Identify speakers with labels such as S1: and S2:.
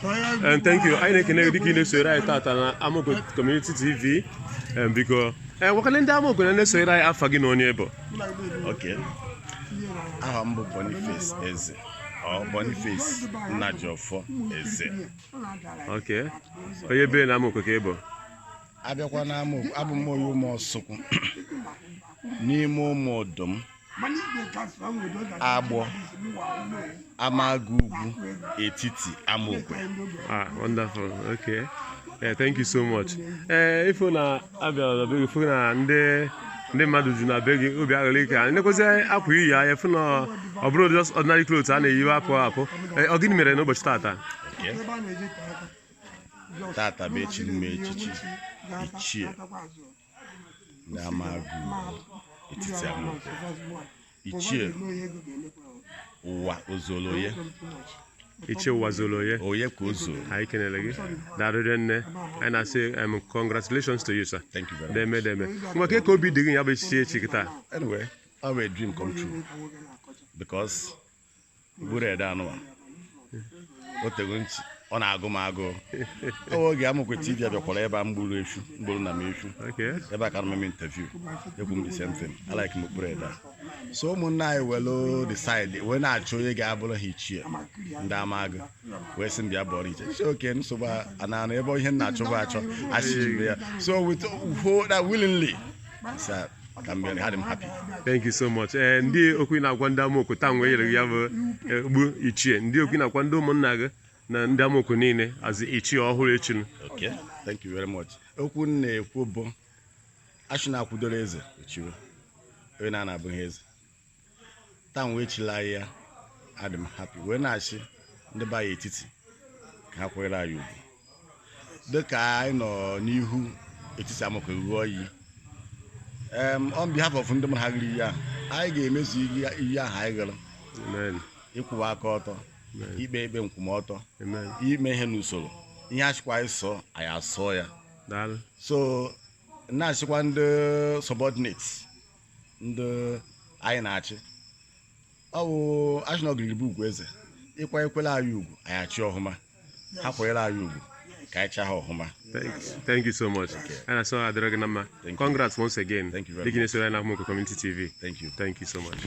S1: Thank you. Anyị na-ekene gị dịka ị na-esonyere anyị tata na Amokwe Community TV. Biko, gwakwana ndị Amokwe na na-esonyere anyị afa gị na onye bụ.
S2: Okay. Aha m bụ Boniface Eze. Ọ Boniface Nnajiọfọ Eze.
S1: Okay. Onye be na Amokwe ka ị bụ?
S2: Abịakwa na Amokwe, abụ m onye ụmụ Ọsụkwụ n'ime ụmụ ọdụm Agbọ Amaga Ugwu etiti Amokwe.
S1: Ah, wonderful. Okay. Yeah, thank you so much. Ee, ifo na abịara na be gị, fụ na ndị mmadụ ju na be gị, obi aghụghọ ike anyị nekwezi akwa iyi anya, fụ na ọ bụrụ just ordinary clothes a na-eyiwe apụ apụ. Ee, ọ gịnị mere n'ụbọchị tata?
S2: Okay. Tata bụ echi mma echichi ichie ndị Amaga Ugwu etiti Amokwe. Ichie ụwa ozolo onye.
S1: Ichie ụwa zoro onye.
S2: Onye ka o zoro.
S1: Anyị kenere gị, daalụ nne. Anyị na-asị congratulations to you, sir.
S2: Thank you very much.
S1: Deme deme. Ngwa, ka obi dị gị ya bụ echichi echi gị taa?
S2: Anyway, ọ bụ a dream come true because buru ede anụwa o tego ntị, ọ na-agụ m agụụ. Ọ bụ oge Amokwe TV abịakwara ebe a mgburu efu mgburu na m efu ebe a ka m eme interview, ekwu m the same thing. I like m okpuru ede a. So ụmụnne anyị welu decide wee na-achọ onye ga-abụrụ ha ichie ndị Amagụ, wee sị m bịa bọrọ iche si oke nsogbu anana ebe ihe m na-achọbụ achọ achịjibe ya, so with whole that willingly so ka m bịa, adị m happy.
S1: Thank you so much. Ee, ndị okwu ị na-agwa ndị Amokwe taa nwee nyere gị ya bụ egbu ichie, ndị okwu ị na-agwa ndị ụmụnna gị na ndị Amokwe niile azị ichie ọhụrụ echinu?
S2: Okay, thank you very much. Okwu m na-ekwu bụ achị na-akwụdoro eze ochiwe onye na-abụghị eze taa wee chila anyị ya, adị m happy wee na-achị ndị be anyị etiti ka ha kwere anyị ugwu dịka anyị nọ n'ihu etiti Amokwe ruo iyi. On behalf of ndị mmadụ ha gịrị iyi ahụ, anyị ga-emezu iyi ahụ anyị gụrụ.
S1: Amen.
S2: Ịkwụwa aka ọtọ, ikpe ikpe nkwụmọtọ,
S1: Amen.
S2: ime ihe n'usoro, ihe achịkwa anyị sọ, anyị asọ ya.
S1: Daalụ.
S2: So na-achịkwa ndị subordinates ndị anyị na-achị, ọ bụ achị na ọgịrị bụ ugwu eze ịkwanyekwela anyị ugwu, anyị achị ọhụma. Ha kwanyere anyị ugwu ka anyị chaa ha ọhụma.
S1: Thank you so much. Anyị na-asị ọ adịrị gị na mma.
S2: Thank you.
S1: Congrats once again.
S2: Thank you very
S1: Dịka ị na-esoro anyị na Amokwe Community TV.
S2: Thank you.
S1: Thank you so much.